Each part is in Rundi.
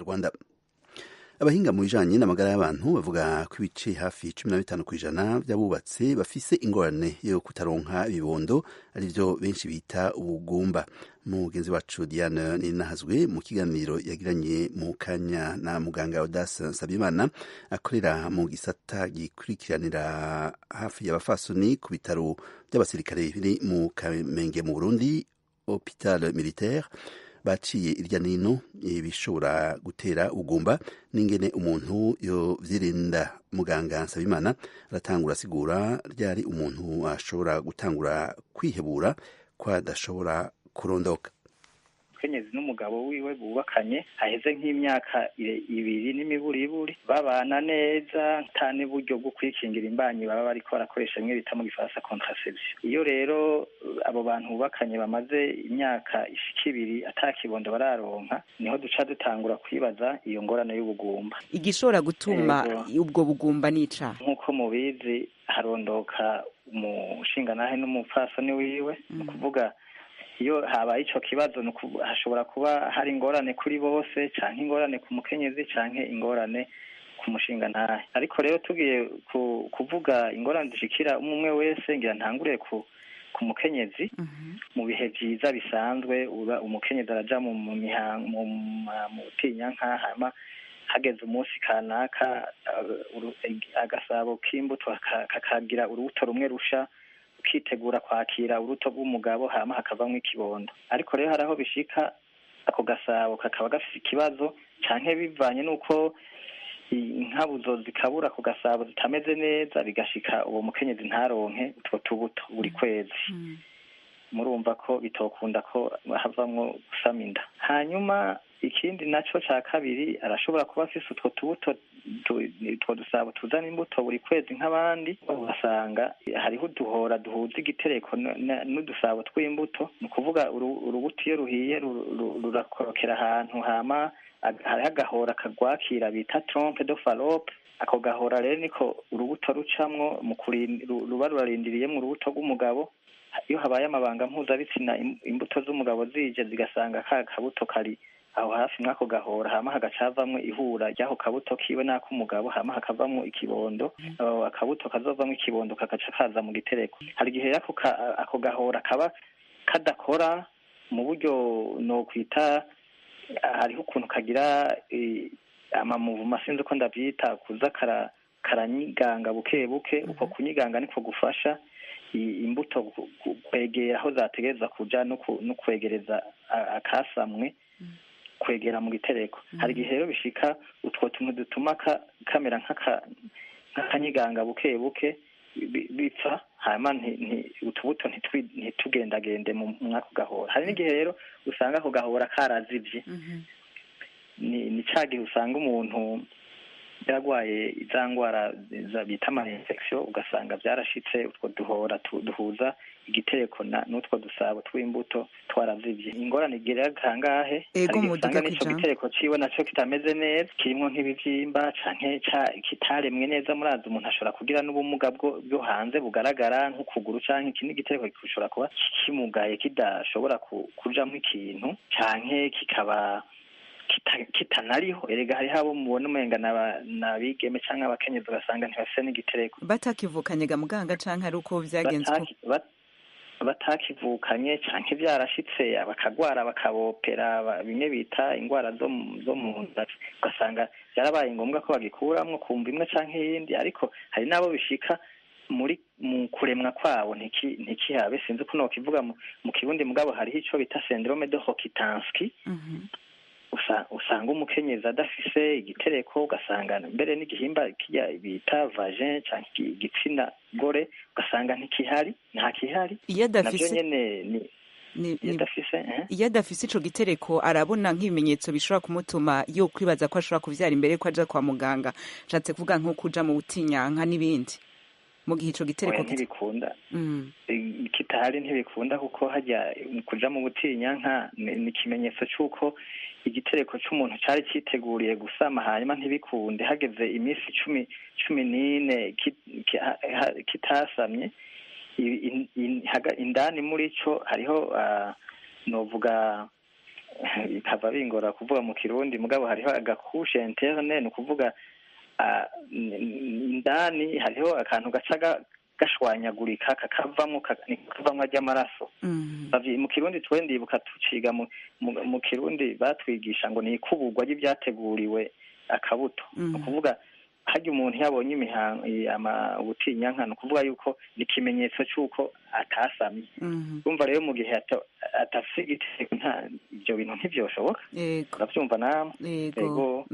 Kinyarwanda. Abahinga mu bijanye n'amagara y'abantu bavuga ko ibice hafi 15% by'abubatse bafise ingorane yo kutaronka ibibondo, arivyo benshi bita ubugumba. Mugenzi wacu Diane Ninahazwe mu kiganiro yagiranye mu kanya na muganga Audace Nsabimana akorera mu gisata gikurikiranira hafi y'abafasoni ku bitaro by'abasirikare biri mu Kamenge mu Burundi, Hôpital Militaire, baciye irya nino ibishobora gutera ugumba n'ingene umuntu yovyirinda. Muganga Nsabimana aratangura asigura ryari umuntu ashobora gutangura kwihebura ko adashobora kurondoka. Umukenyezi n'umugabo wiwe bubakanye haheze nk'imyaka 2 n'imiburiburi babana neza, nta n'uburyo bwo kwikingira imbanyi baba bariko barakoresha, bimwe bita mu gifaransa contraception. Iyo rero abo bantu bubakanye bamaze imyaka ishika 2 ata kibondo bararonka, niho duca dutangura kwibaza iyo ngorane y'ubugumba. Igishobora gutuma ubwo bugumba nica nk'uko mubizi, harondoka umushingantahe n'umupfasoni wiwe. Ni ukuvuga iyo habaye ico kibazo, hashobora kuba hari ingorane kuri bose, canke ingorane ku mukenyezi canke ingorane ku mushingantahe. Ariko rero tugiye kuvuga ingorane zishikira umwe wese, ngira ntangure ku mukenyezi. Mu bihe vyiza bisanzwe, umukenyezi araja mu mihango, mu butinyanka, hama hageze umunsi kanaka agasabo k'imbuto kakagira urubuto rumwe rusha, ukitegura kwakira uruto rw'umugabo, hama hakavamwo ikibondo. Ariko rero haraho bishika ako gasabo kakaba gafise ikibazo, canke bivanye n'uko inkabuzo zikabura ku gasabo zitameze neza, bigashika uwo mukenyezi ntaronke utwo tubuto buri kwezi. Murumva ko bitokunda ko havamwo gusama inda. Hanyuma ikindi naco ca kabiri, arashobora kuba afise utwo tubuto, utwo dusabo tuzana imbuto buri kwezi nk'abandi, ugasanga hariho uduhora duhuza igitereko n'udusabo tw'imbuto. Ni ukuvuga urubuto iyo ruhiye rurakorokera ahantu, hama hariho agahora kagwakira bita trompe de Fallope. Ako gahora rero niko urubuto rucamwo, mu ruba rurarindiriyemwo urubuto rw'umugabo. Iyo habaye amabanga mpuzabitsina, imbuto z'umugabo zije zigasanga ka kabuto kari aho hafi mwako gahora, hama hagacavamwo ihura ry'ako kabuto kiwe n'ak'umugabo, hama hakavamwo ikibondo. Akabuto kazovamwo ikibondo kagaca kaza mu gitereko. Hari igihe ako gahora kaba kadakora mu buryo nokwita, hariho ukuntu kagira amamuvuma, sinzi uko ndavyita, kuza karanyiganga buke buke. Uko kunyiganga niko gufasha imbuto kwegera aho zategereza kuja, no kwegereza akasamwe kwegera mu gitereko. Hari igihe rero bishika utwo tuntu dutuma kamera nk'akanyiganga buke buke bipfa, hama utubuto ntitugendagende mwako gahora. Hari n'igihe rero usanga ako gahora karazivye. Ni ca gihe usanga umuntu yarwaye za ngwara bita ama infection, ugasanga byarashitse utwo duhora duhuza igitereko n'utwo dusabo tw'imbuto twarazivye. Ingorane igira kangahe? Usanga n'ico gitereko ciwe naco kitameze neza, kirimwo nk'ibivyimba canke kitaremwe neza. Murazi umuntu ashobora kugira n'ubumuga bwo hanze bugaragara nk'ukuguru, canke ikindi gitereko gishobora kuba kimugaye kidashobora kujamwo ikintu, canke kikaba kitanariho. Erega hariho abo mubona umenga n'abigeme canke abakenyezi, ugasanga ntibafise n'igitereko. Batakivukanye ga muganga, canke ari uko vyagenze? Batakivukanye canke vyarashitse bakagwara bakabopera, bimwe bita ingwara zo mu nda, ugasanga vyarabaye ngombwa ko bagikuramwo kumva imwe canke iyindi. Ariko hari n'abo bishika muri mu kuremwa kwabo ntikihabe, sinzi uko nokivuga mu Kirundi, mugabo hariho ico bita syndrome de Rokitansky. Usanga umukenyezi adafise igitereko, ugasanga mbere n'igihimba kirya bita vagin canke igitsina gore ugasanga ntikihari, nta kihari. Iyo adafise iyo adafise ico gitereko, arabona nk'ibimenyetso bishobora kumutuma yo kwibaza ko ashobora kuvyara imbere ko aja kwa muganga? Nshatse kuvuga nko kuja mu butinyanka n'ibindi, mu gihe ico gitereko ntibikunda, kitahari ntibikunda, kuko hajya kuja mu butinyanka ni ikimenyetso c'uko igitereko c'umuntu cari citeguriye gusama, hanyuma ntibikunde. Hageze iminsi 14 kitasamye, indani muri co hariho novuga Bikava bingora kuvuga mu Kirundi, mugabo hariho agakushe interne, ni ukuvuga indani hariho akantu gaca gashwanyagurika kakavamwo, kakavamwo ajya amaraso. Mu Kirundi twe ndibuka tuciga mu Kirundi batwigisha ngo ni ikubugwa ry'ibyateguriwe akabuto. Ni ukuvuga harya umuntu yabonye imihango, ubutinyanka, ni ukuvuga yuko ni ikimenyetso cy'uko atasamye. Urumva rero mu gihe atafise igitereko, nta ibyo bintu ntibyoshoboka. Urabyumva namwe. Yego.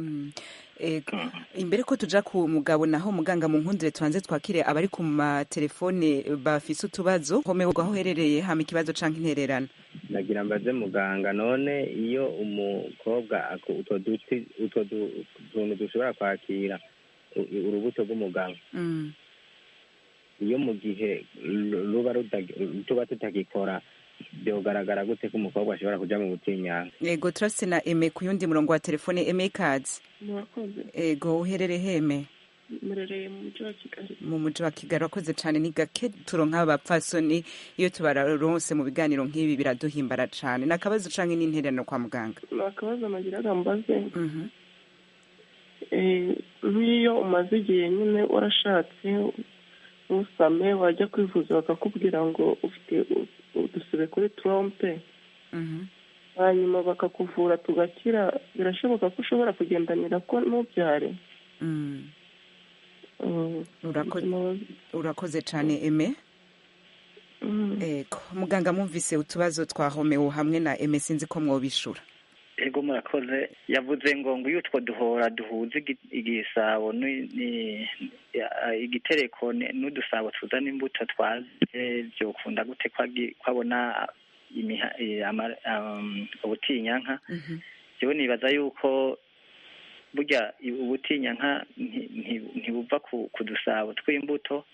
Ego. Imbere ko tuja ku mugabo naho, muganga, mu nkundire tubanze twakire abari ku matelefone bafise utubazo. Homewe, aho uherereye, hama ikibazo canke intererano. Nagira mbaze muganga: none iyo umukobwa utwo duti, utwo tuntu dushobora kwakira urubuto rw'umugabo, iyo mu gihe ruba tuba tutagikora, byogaragara gute ko umukobwa ashobora kuja mu butinyanka? Ego, turafise na Eme ku yundi murongo wa telefone. Eme, ikaze. Murakoze. Ego, uherereye heme? Murereye mu mujyi wa Kigali. Mu mujyi wa Kigali. Wakoze cane. Ni gake turonka abapfasoni, iyo tubaronse mu biganiro nk'ibi biraduhimbara cane. Ni akabazo canke n'intererano kwa muganga? Ni akabazo nagiraga mbaze. Nk'iyo umaze igihe nyine warashatse ntusame, wajya kwivuza bakakubwira ngo ufite udusebe kuri trompe, hanyuma bakakuvura tugakira, birashoboka ko ushobora kugendanira ko ntubyare? Urakoze cane, Eme. Ego, muganga, mwumvise utubazo twahomewe hamwe na Eme, sinzi ko mwobishura. Ego, murakoze. Yavuze ngo iyo utwo duhora duhuza igisabo igitereko n'udusabo tuzana imbuto twaze, byokunda gute kwabona ubutinyanka? Jewe nibaza yuko burya ubutinyanka ntibuva ku dusabo tw'imbuto,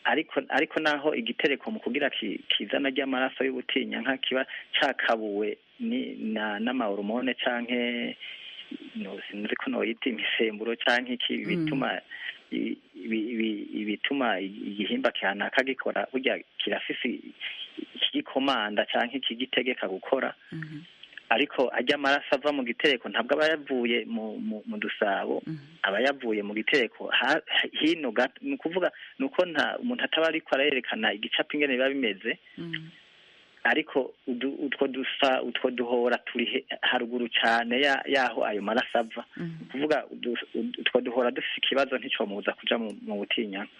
ariko naho igitereko mu kugira kizana ry'amaraso y'ubutinyanka kiba cakabuwe ni n'amahormone canke no sinzi ko noyita imisemburo canke iki, bituma ibituma igihimba kanaka gikora, burya kirafise ikigikomanda canke ikigitegeka gukora. Ariko ajya amaraso ava mu gitereko ntabwo aba yavuye mu dusabo, aba yavuye mu gitereko hino gato. Ni ukuvuga ni uko nta umuntu ataba ariko arerekana igicapo ingene biba bimeze, ariko utwo duhora turi haruguru cyane yaho ayo maraso ava. Kuvuga utwo duhora dufite ikibazo nticomubuza kuja mu butinyanka.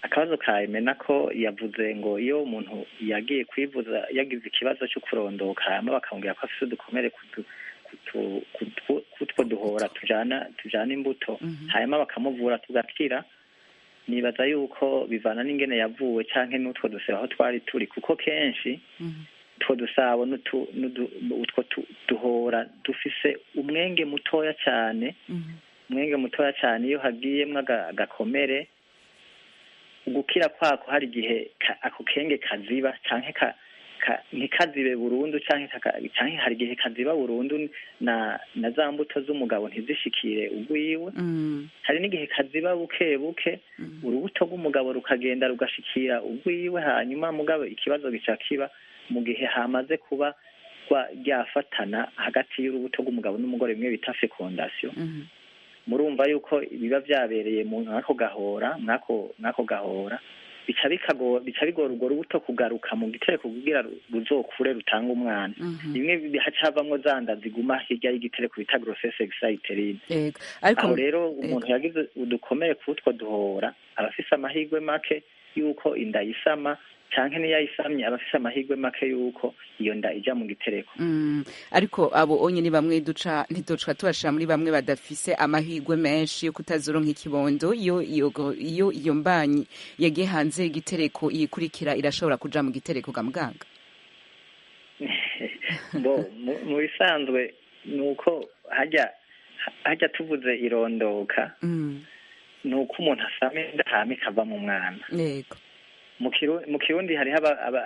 Akabazo ka Emena ko yavuze ngo iyo umuntu yagiye kwivuza yagize ikibazo cyo kurondoka, hama bakamubwira ko afise udukomere kutwo duhora tujana imbuto, hanyuma bakamuvura tugakira, nibaza yuko bivana n'ingene yavuwe canke n'utwo dusebe aho twari turi, kuko kenshi utwo dusabo utwo duhora dufise umwenge mutoya cyane, umwenge mutoya cyane. Iyo hagiyemwo agakomere, ugukira kwako hari igihe ako kenge kaziba canke ntikazibe burundu, canke hari igihe kaziba burundu na za mbuto z'umugabo ntizishikire ugwiwe. Hari n'igihe kaziba buke buke, urubuto rw'umugabo rukagenda rugashikira ugwiwe. Hanyuma mugabo ikibazo gica kiba mu gihe hamaze kuba ryafatana hagati y'urubuto rw'umugabo n'umugore, bimwe bita fécondation. Murumva yuko biba vyabereye mu mwako gahora, mwako gahora bica bigora urwo rubuto kugaruka mu gitereko kugira ruzokure rutanga umwana. Bimwe haca havamwo za nda ziguma hirya y'igitereko bita grossesse extra-utérine. Aho rero umuntu yagize udukomere kutwo duhora aba afise amahirwe make yuko inda yisama, canke niyo ayisamye aba afise amahirwe make yuko iyo nda ija mu gitereko. Ariko abo onye ni bamwe duca ntiduca tubashira muri bamwe badafise amahirwe menshi yo kutazoronka ikibondo. Iyo mbanyi yagiye hanze y'igitereko, iyikurikira irashobora kuja mu gitereko ga muganga? Bo mu bisanzwe nuko hajya tuvuze irondoka, nuko umuntu asama inda hama ikava mu mwana. Mu Kirundi hariho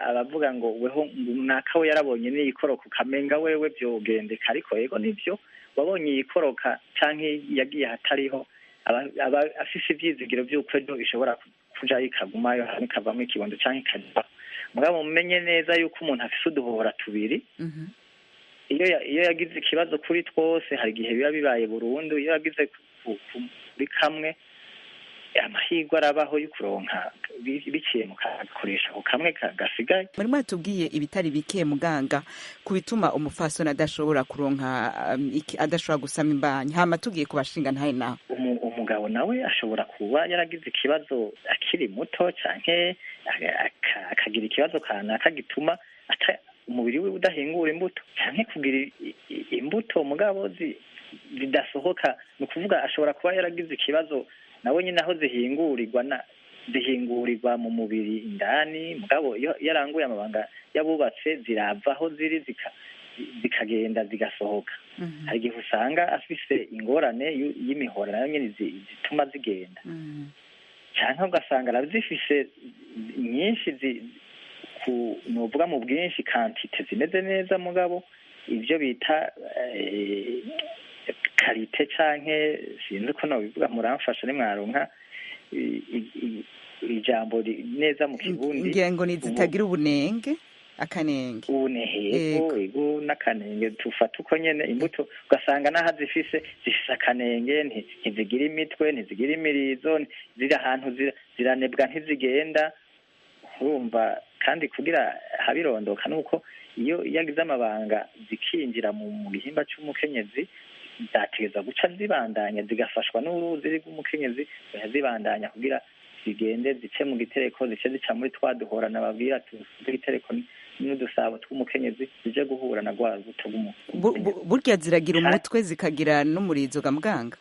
abavuga ngo weho naka we yarabonye n'iyikoroka, ukamenga wewe vyogendeka. Ariko yego nivyo, wabonye iyikoroka canke yagiye hatariho aba afise ivyizigiro vy'uko ejo ishobora kujayo ikagumayo hama ikavamwo ikibondo canke ikaja. Mugabo mumenye neza yuko umuntu afise uduhora tubiri, Iyo yagize ikibazo kuri twose, hari igihe biba bibaye burundu. Iyo yagize kuri kamwe, amahirwe arabaho yo kuronka biciye mu kakoresha ku kamwe gasigaye. Muri mwatubwiye ibitari bike, muganga, ku bituma umufasoni adashobora kuronka, adashobora gusama imbanyi. Hama tugiye kubashinga ntaye nawe. Umugabo nawe ashobora kuba yaragize ikibazo akiri muto, canke akagira ikibazo kanaka gituma umubiri we udahingura imbuto, canke kugira imbuto mugabo zidasohoka. Ni ukuvuga ashobora kuba yaragize ikibazo nawe nyine aho zihingurirwa, zihingurirwa mu mubiri indani, mugabo iyo yaranguye amabanga y'abubatse zirava aho ziri zikagenda zigasohoka. Hari igihe usanga afise ingorane y'imihora nayo nyine zituma zigenda, canke ugasanga arazifise nyinshi, nuvuga mu bwinshi, quantité zimeze neza, mugabo ibyo bita qualité, canke sinzi ko nobivuga, muramfasha nimwaronka ijambo neza mu Kirundi. Ngira ngo ni zitagira ubunenge, akanenge. Ubunehego, ego, n'akanenge tufata uko nyene. Imbuto ugasanga n'aho zifise, zifise akanenge, ntizigira imitwe, ntizigira imirizo, ziri ahantu ziranebwa, ntizigenda. Urumva kandi kugira habirondoka nuko iyo yagize amabanga zikinjira mu gihimba c'umukenyezi, zategeza guca zibandanya, zigafashwa n'uruzi rw'umukenyezi, zibandanya kugira zigende zice mu gitereko, zice zica muri twa duhora nababwira igitereko n'udusabo tw'umukenyezi, zije guhura na rwa rubuto rw'umukenyezi. Burya ziragira umutwe zikagira n'umurizo ga muganga?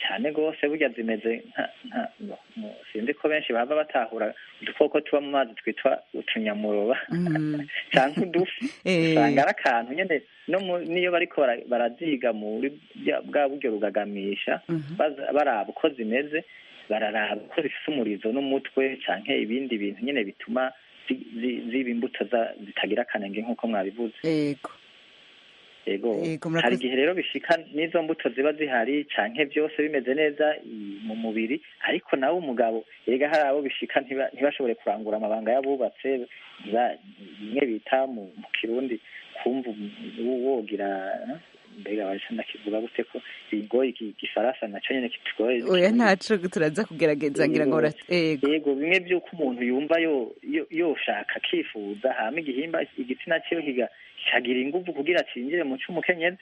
Cyane rwose. Burya zimeze nka, sinzi ko benshi baba batahura udukoko tuba mu mazi twitwa utunyamuroba cyangwa udufi. Usanga ari akantu nyine niyo bariko baraziga muri bwa buryo rugagamisha, baraba uko zimeze, bararaba uko zifise umurizo n'umutwe, canke ibindi bintu nyine bituma ziba imbuto zitagira akanenge nk'uko mwabivuze. Yego. Ego, hari igihe rero bishika n'izo mbuto ziba zihari canke byose bimeze neza mu mubiri, ariko nawe umugabo erega hari abo bishika ntibashobore kurangura amabanga y'abubatse, bimwe bita mu Kirundi kumva wogira, mbega baje ndakivuga gute ko bigoye, igifaransa naco nyene kitugoye. Oya, ntaco, turaza kugerageza ngira ngo. Yego, bimwe by'uko umuntu yumva yoshaka akifuza, hama igihimba igitsina ciwe kikagira inguvu kugira cinjire mu c'umukenyezi.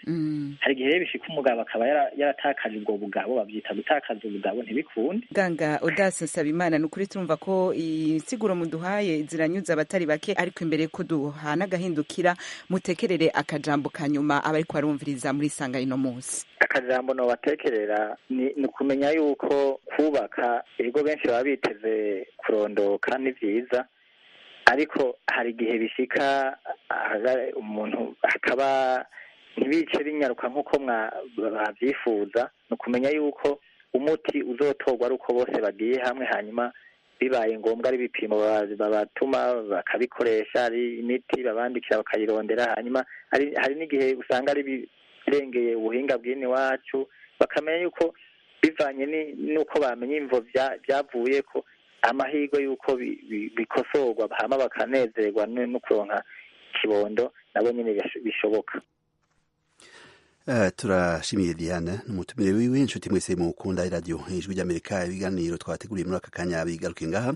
Hari igihe rero bishika umugabo akaba yaratakaje ubwo bugabo, bavyita gutakaza ubugabo, ntibikunde. Muganga Audace Nsabimana, ni ukuri turumva ko insiguro muduhaye ziranyuze abatari bake, ariko imbere ko duhana agahindukira, mutekerere akajambo ka nyuma abariko barumviriza muri Sanga ino munsi. Akajambo nobatekerera ni ukumenya yuko kubaka ibigo benshi baba biteze kurondoka ni vyiza, ariko hari igihe bishika umuntu akaba ntibice binyaruka nk'uko babyifuza. Ni ukumenya yuko umuti uzotorwa ari uko bose bagiye hamwe, hanyuma bibaye ngombwa ari ibipimo babatuma bakabikoresha, ari imiti babandikira bakayirondera, hanyuma hari n'igihe usanga ari birengeye ubuhinga bw'ino iwacu, bakamenya yuko bivanye n'uko bamenye imvo byavuye ko amahirwe y'uko bikosorwa, hama bakanezerwa no kuronka ikibondo nabo nyine bishoboka. Turashimiye Diana n'umutumire wiwe. Inshuti mwese mukunda iradiyo Ijwi ry'Amerika, ibiganiro twateguriye muri aka kanya bigaruke ngaha.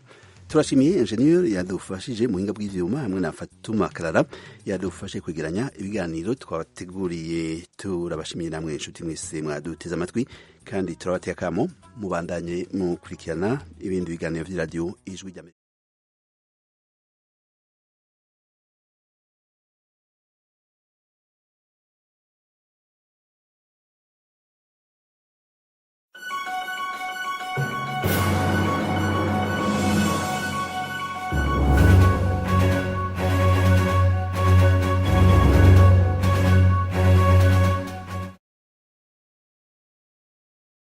Turashimiye engineer yadufashije mu buhinga bw'ivyuma hamwe na Fatuma Karara yadufashe kwegeranya ibiganiro twabateguriye. Turabashimiye namwe inshuti mwese mwaduteze amatwi, kandi turabateye akamo mubandanye mukurikirana ibindi biganiro vy'iradiyo Ijwi ry'Amerika.